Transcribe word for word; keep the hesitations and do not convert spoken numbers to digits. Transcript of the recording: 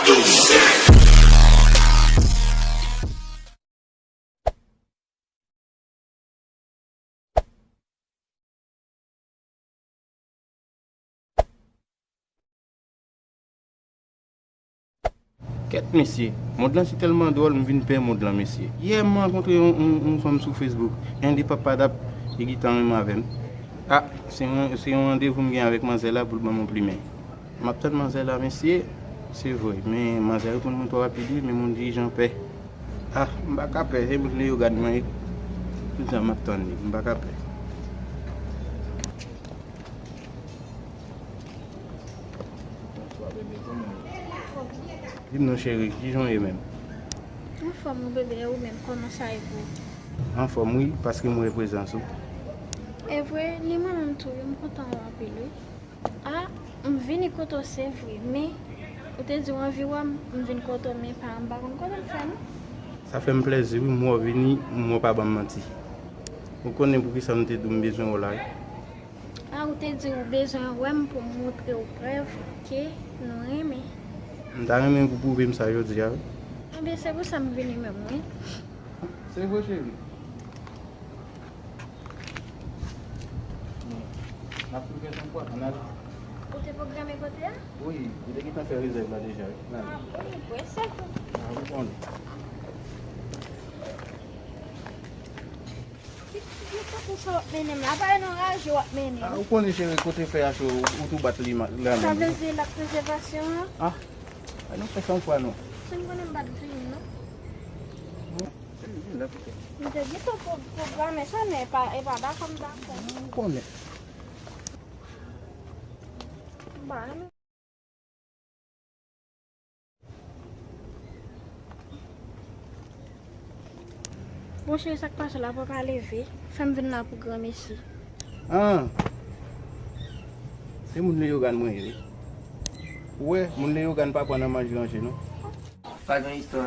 Kèt mesye, mond lan se tèlman dwòl, m vin pè mond lan mesye. Yè m rankontre yon, yon, yon fanm sou Facebook, en de papadap, li gentan renmen avè m. Ah, se yon, se yon randevou m gen avèk manzè la pou l ban m yon plimen. M ap tann manzè la mesye, se vre, men manzè reponn mwen twò rapid wi, men moun dirijan pè. Ah, m pa ka pè, se moun Leyogàn mwen ye. Tout jan m ap tann li, m pa ka pè. Di m non cheri, kijan w ye menm? Anfòm wi bebe, e ou menm, kòman sa ye pou ou? Anfòm wi, paske m wè prezans ou. E vre, li mwen menm tou wi, m kontan wè w anpil wi. Ah, m vini kote w se vre, men ou te di w anvi wè m, m vin kote w, men pa, m pa konn kote m fè non. Sa fè m plèzi wi, m wè w vini, m wè w pa ban m manti. Ou konnen poukisa m te di w m bezwen wè w la wi. Ah, ou te di ou bezwen wè m pou m montre w prèv ke nou renmen. M ta renmen pou w pwouve m sa jodi a wi. Ebyen, se pou sa m vini menm wi. Se vre, cheri. N ap tou fè san fwa, ann ale. Ou te pwograme kote a? Wi, m te gentan fè rezèv la deja wi. Ann ale. Ah bon, wi, se tou. Ah, ou konnen. Ki, ki, ki tankou sa w ap mennen m la? Pa nan raje w ap mennen m. Ah, ou konnen, cheri, kote fè a cho, ou, ou tou bat li ma-, la menm. Sa vle di l ap prezèvasyon an? Ah, ann nou fè san fwa non. Si m konnen m pa t vini non. Vin, vin la, pitit. M te gentan pwo-, pwograme sa, men e pa, e pa dakò m dakò. Ou konnen. M pa renmen. Bon, cheri, sa k pase la, papa leve. Fè m vin la pou granmesi. Ah! Se moun Leyogàn mwen ye wi. Ou wè, moun Leyogàn pa pran nan manje ranje non. Pa gen istwa.